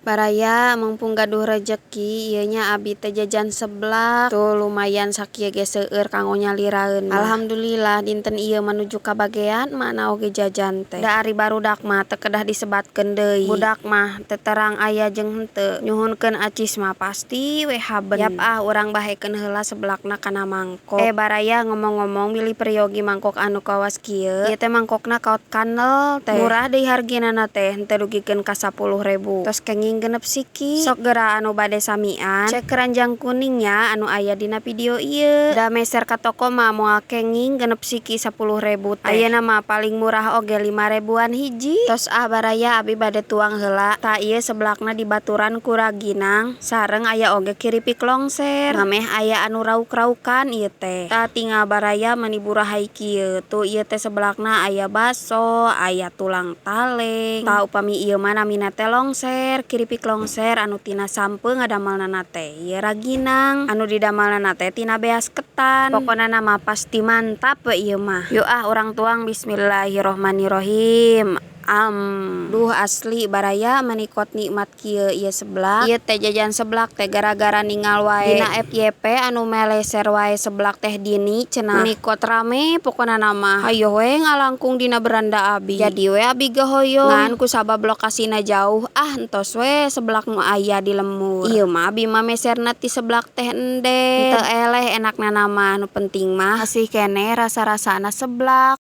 Baraya, mumpung gaduh rejeki ieu nya, abi teh jajan seblak. Tuh, lumayan sakieu ge seueur kanggo nyaliraeun mah. Alhamdulillah, dinten ieu mah nuju kabagean mana oge jajan teh. Da ari barudak mah teu kedah disebatkeun deui, budak mah teu terang aya jeung henteu, nyuhunkeun acis mah pasti we haben. Yap ah, urang bahekeun heula seblakna kana mangkok. Eh baraya, ngomong-ngomong bilih peryogi mangkok anu kawas kieu, ieu teh mangkokna kaot kanel teh, murah deui hargina teh, henteu dugikeun ka 10.000, tos kenging 6 siki. Sok geura anu bade samian, cek keranjang kuning nya anu aya dina video ieu. Da meser ka toko mah moal kenging 6 siki 10.000 teh, ayeuna mah paling murah oge 5 ribuan hiji. Tos ah baraya, abi bade tuang heula. Tah, ieu seblakna dibaturan ku raginang sareng aya oge kiripik longser, ngameh aya anu rauk-raukan ieu teh. Tah, tinggal baraya, mani burahay kieu. Tuh, ieu teh seblakna aya baso, aya tulang taleng. Tah, upami ieu mah namina teh longser, kiripik longser anu tina sampeu ngadamelna teh. Ieu raginang anu didamelna teh tina beas ketan. Pokona mah pasti mantap we ieu mah. Yuk ah, urang tuang. Bismillahirrohmanirrohim. Duh, asli baraya, mani kot nikmat kieu ieu seblak. Ieu teh jajan seblak teh gara-gara ningal wae dina FYP anu meleser wae, "Seblak Teh Dini," cenah, mani kot rame. Pokona mah hayoh we ngalangkung dina beranda abi, jadi we abi ge hoyong. Ngan kusabab lokasina jauh, ah entos we seblak nu aya di lembur. Ieu mah abi mah meserna ti Seblak Teh Endet. Teu eleh enakna mah, nu penting mah masih keneh rasa-rasana seblak.